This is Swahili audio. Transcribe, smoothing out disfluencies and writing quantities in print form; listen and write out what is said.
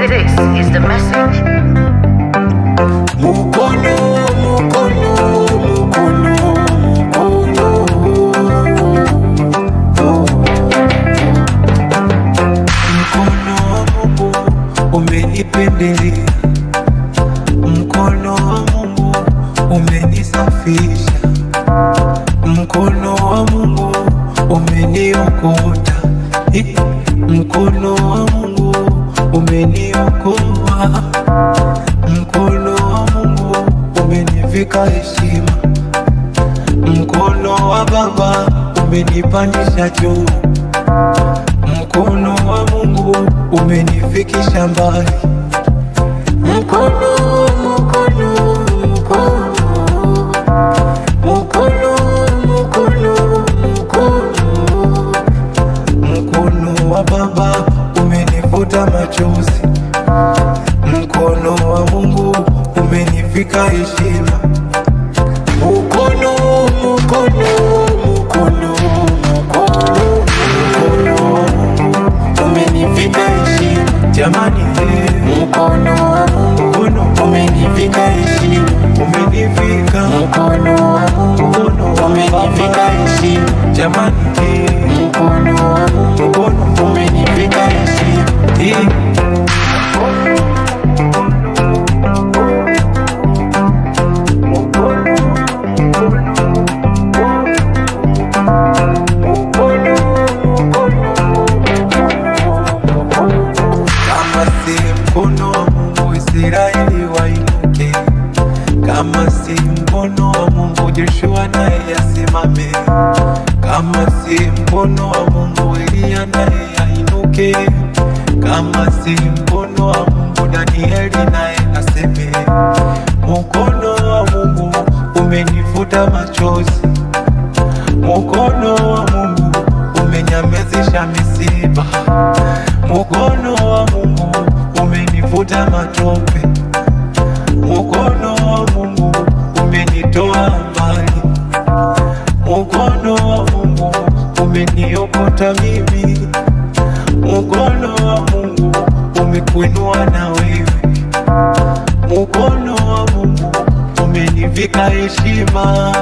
This is the message. Mukono, mukono, mukono, mukono. Mkono wa Mungu umenipendelea, mkono wa Mungu umenisafisha, mkono wa Mungu umeniokota, mkono wa Mungu umeniokoa, mkono wa Mungu umenivika heshima, mkono wa Baba umenipandisha juu, mkono wa Mungu umenifikisha mbali. Mkono, mkono, mkono, mkono, mkono, mkono, mkono wa Baba umenifuta machozi, mkono wa Mungu umenivika heshima. Mkono, mkono, mkono, mkono, mkono wa Mungu umenivika heshima. Jamani, mkono wa Mungu umenivika heshima, umenivika. Mkono wa Mungu umenivika heshima. Jamani, mkono wa Mungu umenivika heshima. Kama si mkono wa Mungu Israeli wainuke, kama si mkono wa Mungu Joshua naye asimame, kama si mkono wa Mungu Elia naye ainuke, kama si mkono wa Mungu Danieli naye aseme. Mkono wa Mungu umenifuta machozi, mkono wa Mungu umenyamazisha misiba, mkono wa Mungu umenifuta matope, mkono wa Mungu umenitoa mbali, mkono wa Mungu umeniokota mimi, mkono wa Mungu umekuinua na wewe, mkono wa Mungu umenivika heshima.